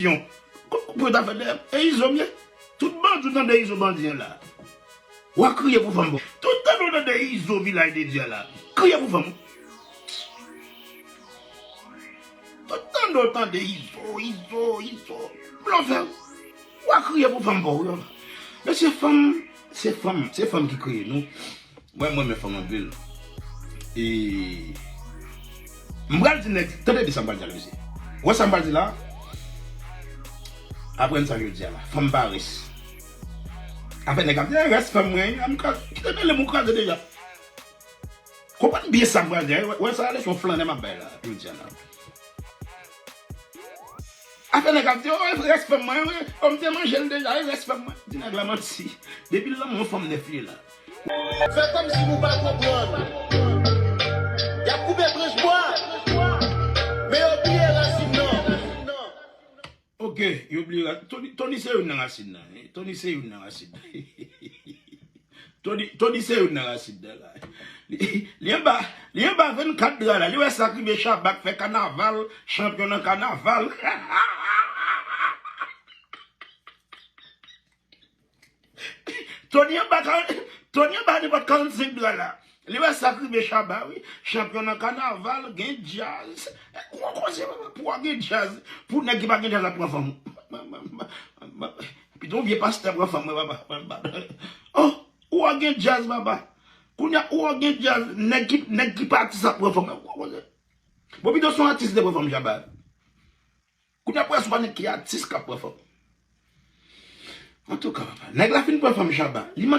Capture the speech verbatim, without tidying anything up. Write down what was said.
Yon. Koup koup yo ta fè dèyè m. E Izo m ye. Tout bandi w tande Izo bandi an la. W a kriye pou fanm bon. Tout tande w tande Izo vilaj de Dye la. Kriye pou fanm. Tout tande w tande Izo, Izo, Izo. Blofè. W a kriye pou fanm bon. Mesye fanm, se fanm, se fanm ki kreye nou. Mwen, mwen renmen fanm anpil. E m pral di nèg, tande byen sa m pral di a la, mesye. Ou wè sa m pral di la? Aprann sa yo di a la. Fanm pa rès. Afè nèg ap di, "Eh, rès fanm mwen, an m kraze." Kite mele m ou kraze deja. Konprann byen sa m pral di a. Wè, wè sa leson flannè m ap bay la, yo di a la. Afè nèg ap di, "Oh, rès fanm mwen, wi. Oh, m te manje l deja, e rès fanm mwen." Di nèg la manti. Depi l lanmou yon fanm nèf li ye la. Fè kòmsi nou pa konprann. Y ap koupe branch bwa, men yo bliye rasin nan. Ok, yo bliye rasin. Tony, Tony se youn nan rasin nan. Tony se youn nan rasin nan. Tony, Tony se youn nan rasin nan la. Li, li anba, li anba vennkat dra la. Li wè sa k rive Shabba k fè kanaval, chanpyon nan kanaval. Tony anba karant, Tony anba nenpòt karannsenk dra la. Li wè sa k rive Shabba, wi. Chanpyon nan kanaval, gen djaz. Ou koze, papa, pou w gen djaz. Pou nèg ki pa gen djaz ap pran fanm. Pito yon vye pastè pran fanm, mwen, papa. Oh, ou gen djaz, papa. Kounye a, ou gen djaz, nèg ki, nèg ki pa atis ap pran fanm. Ou koze. Bon, pito se yon atis te pran fanm Shabba. Kounye a, pou wè si w pa nèg ki atis k ap pran fanm. Antouka, papa, nèg la fin pran fanm Shabba. Li